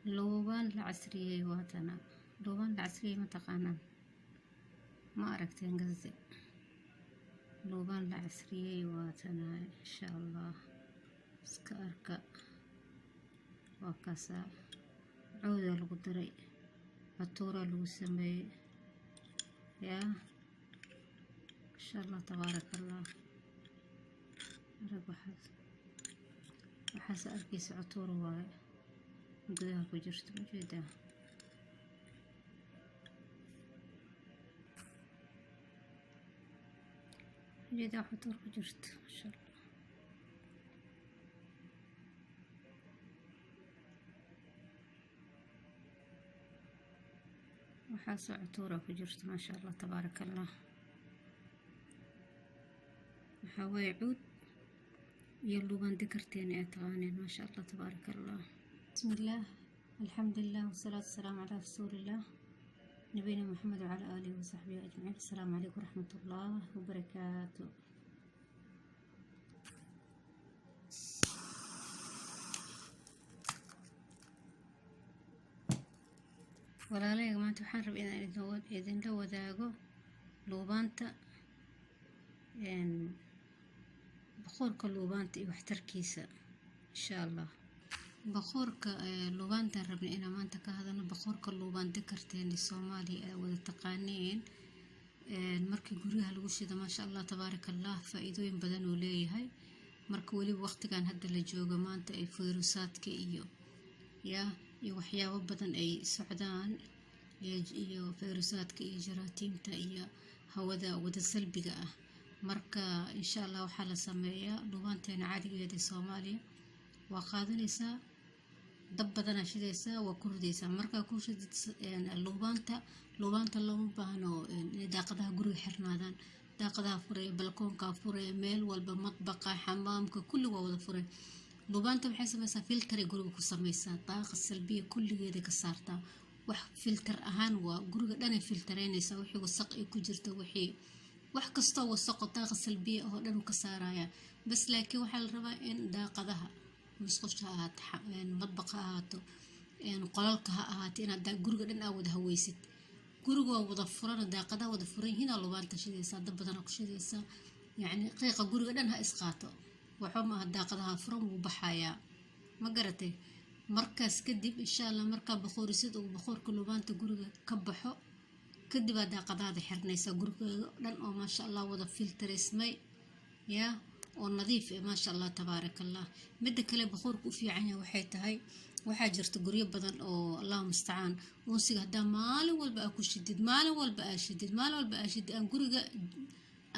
Luubaan la casriyey waatana. Luubaan la casriyey ma taqaanaan? Ma aragteen gaze? Luubaan la casriyey waatana, insha Allah. Iska arka. Waa kaasaa, coodaa lagu daray, catuuraa lagu sameeyey. Yaa insha Allah, tabaaraka Allah. Arag waxaas, waxaas arkaysa, cutuur waaye gudaha ku jirto, ujeedaa? Ujeedaa cutuur ku jirto, masha Allah. Waxaasoo cutuura ku jirto, maasha Allah, tabaaraka Allah. Waxaa waaye cuud iyo luubaan dikarteena ee taqaaneen, maasha Allah, tabaaraka Allah. Bismillaah, alxamdulilah, wasalaatu wasalaamu calaa rasuulillaah, nabiyina Maxamed wacalaa aalihi wasaxbihi ajmaciin. Asalaamu calaykum waraxmatullah wabarakaatu. Walaalayga, maanta waxaan rabay inaan idinla wadaago luubaanta, boqorka luubaanta iyo waxtarkiisa, insha Allah. Boqorka luubaantaan rabnay inaan maanta ka hadalno. Boqorka luubaan dikarteeni Soomaaliya ay wada taqaaneen, markii guryaha lagu shido, maasha Allah, tabaaraka Allah, faa-iidooyin badan uu leeyahay. Marka weliba waqtigan hadda la joogo maanta ay fayruusaadka iyo yaa iyo waxyaabo badan ay socdaan, iyo fayruusaadka iyo jaraatiimta iyo hawada wada salbiga ah. Marka insha Allah waxaa la sameeyaa luubaanteena caadigeeda ee Soomaaliya. Waa qaadanaysaa, dab badanaa shidaysaa, waa ku ridaysaa. Markaa ku ridid luubaanta, luubaanta looma baahno inay daaqadaha guriga xirnaadaan. Daaqadaha fure, balkoonka fure, meel walba, madbaqa, xamaamka, kulli waa wada fure. Luubaanta waxay sameysaa filter ay guriga ku sameysaa, daaqa salbiya kulligeeda ka saartaa. Wax filter ahaan waa guriga dhanay filtareynaysaa, wixii wasaq ay ku jirto, wixii wax kastoo wasaqo, daaqa salbiya oo dhan ka saaraya bas. Laakiin waxaa la rabaa in daaqadaha, musqusha ha ahaato, madbaqa ha ahaato, qolalka ha ahaato, inaad guriga dhan aa wada haweysid. Guriga waa wada furan, daaqadaha wada furan yihiin, aa lubaanta shidaysaa, dab badanaa ku shidaysaa. Yacni qiiqa guriga dhan ha isqaato, waxba maaha, daaqadaha furan wuu baxayaa, ma garatay? Markaas kadib, insha Allah, markaa boqoorisid uu boqorka lubaanta guriga ka baxo kadib aa daaqadaada xirnaysaa. Gurigaaga dhan oo maasha Allah wada filtareysmay yaa oo nadiif eh, maasha Allah, tabaaraka Allah. Midda kale boqorka u fiican yahay waxay tahay, waxaa jirta guryo badan oo, Allahu mustacaan, uunsiga haddaa maalin walba aa ku shidid, maalin walba aa shidid, maalin walba aa shidid, aan guriga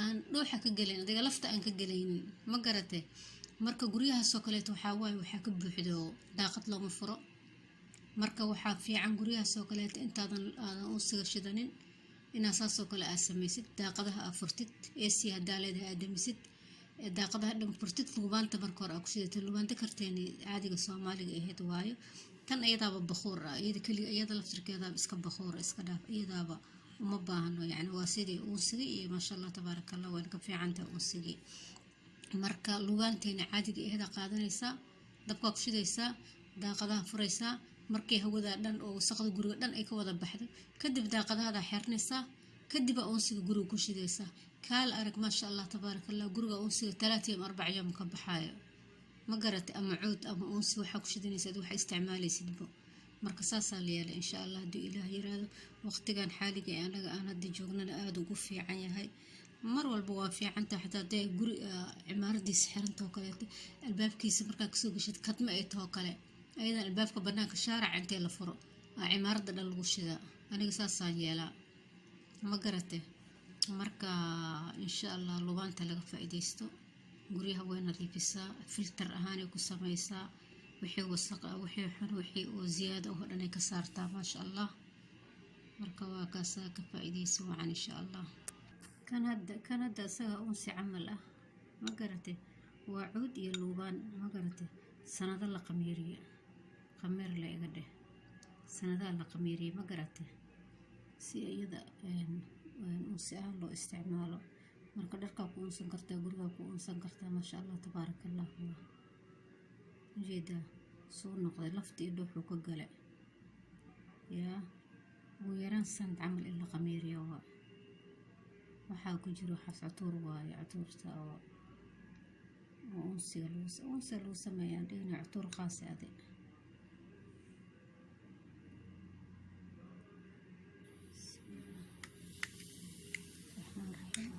aan dhuuxa ka gelayn, adiga lafta aan ka gelaynin, ma garatay? Marka guryahaasoo kaleeto waxaa waaye waxaa ka buuxdo, daaqad looma furo. Marka waxaa fiican guryahaasoo kaleeto intaadan aadan uunsiga shidanin inaa saasoo kale aad samaysid: daaqadaha aa furtid, AC haddaa leedahay aad damisid, daaqadaha dhan furtid, luubaanta marka hore aa ku shidatid. Luubaanta karteeni caadiga Soomaaliga ahayd waayo tan, iyadaaba bakhuur ah, iyada keliga, iyada laftirkeedaaba iska bakhuur, iska dhaaf, iyadaaba uma baahno. Yacni waa sidii uunsigii iyo, maasha Allah, tabaaraka Allah, waa ka fiicantahay uunsigii. Marka luubaanteena caadiga ahayd aa qaadanaysaa, dabkaa ku shidaysaa, daaqadaha furaysaa. Markii hawada dhan oo wasaqda guriga dhan ay ka wada baxdo kadib, daaqadahaada xirnaysaa, kadib aa uunsiga guriga ku shidaysaa. Kaal arag, maasha Allah, tabaaraka Allah, guriga uunsiga 3 yom 4 yom ka baxaayo, ma garatay? Ama cuud ama uunsi waxaa ku shidanaysa, waxa isticmaalaysidbo. Marka saasaa la yeelay, insha Allah, hadduu Ilaah yiraahdo. Waqtigan xaaliga ee anaga aan hadda joognana aada ugu fiican yahay. Mar walba waa fiicantahay, xataa hadee guri cimaaradiisa xirantao kaleeto, albaabkiisa markaa kasoo geshid kadma ay tahoo kale, ayadan albaabka banaanka shaaraca intee la furo aa cimaaradda dhan lagu shidaa. Aniga saasaan yeelaa, ma garate? Marka insha Allah lubaanta laga faa-iideysto. Guryaha way nadiifisaa, filter ahaanay ku sameysaa, wixii wasaq ah, wixii xun, wixii oo ziyaada oo dhan ay ka saartaa, maasha Allah. Marka waa kaasaa, ka faa-iideysa wacan, insha Allah. Kan hadda isaga unsi camal ah, ma garatay? Waa cuud iyo luubaan, ma garatay? Sanado la qamiiriye, khamiir la iga dheh, sanadaha la qamiiriye, ma garatay? Si iyada unsi ahaan loo isticmaalo. Marka dharkaa ku unsan kartaa, gurigaa ku unsan kartaa, maasha Allah, tabaaraka Allah. Waa ujeedaa suu noqday, lafta iyo dhuuxuu ka gale. Yaa ugu yaraan sanad camal in la qamiiriyo waa. Waxaa ku jiro waxaas cutuur waaye, cutuurta oo unsiga lagu sameeyaa dhihina, cutuur khaas ade. Bismillah raxmaan raxiim.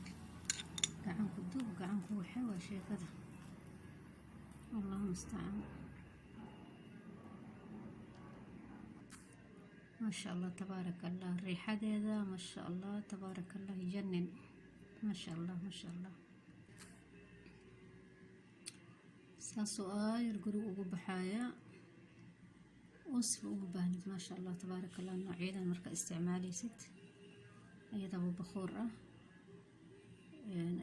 Gacan ku duub, gacan ku waxay waa sheekada. Allahu mustacaan. Maasha Allah, tabaaraka Allah, riixadeeda, maasha Allah, tabaaraka Allah, janin, maasha Allah, maasha Allah. Saasuu aayar guriga ugu baxayaa, uusba uma baahnid. Maasha Allah, tabaaraka Allah. Noocyadan marka isticmaalaysid, iyadaaba bakhuur ah,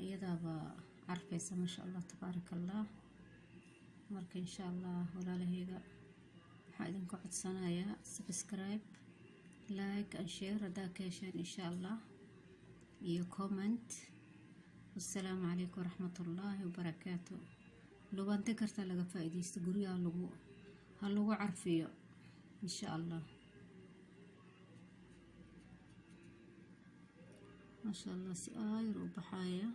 iyadaaba carfaysa. Maasha Allah, tabaaraka Allah. Marka insha Allah, walaalahayga, waxaan idinku codsanayaa subscribe, like and share haddaa ka hesheen, insha Allah, iyo comment. Wassalaamu calaykum waraxmatullaahi wabarakaatu. Lubaante karta laga faa-iideysto, guryaha lagu ha lagu carfiyo, insha Allah. Maasha Allah, si aayar u baxaya.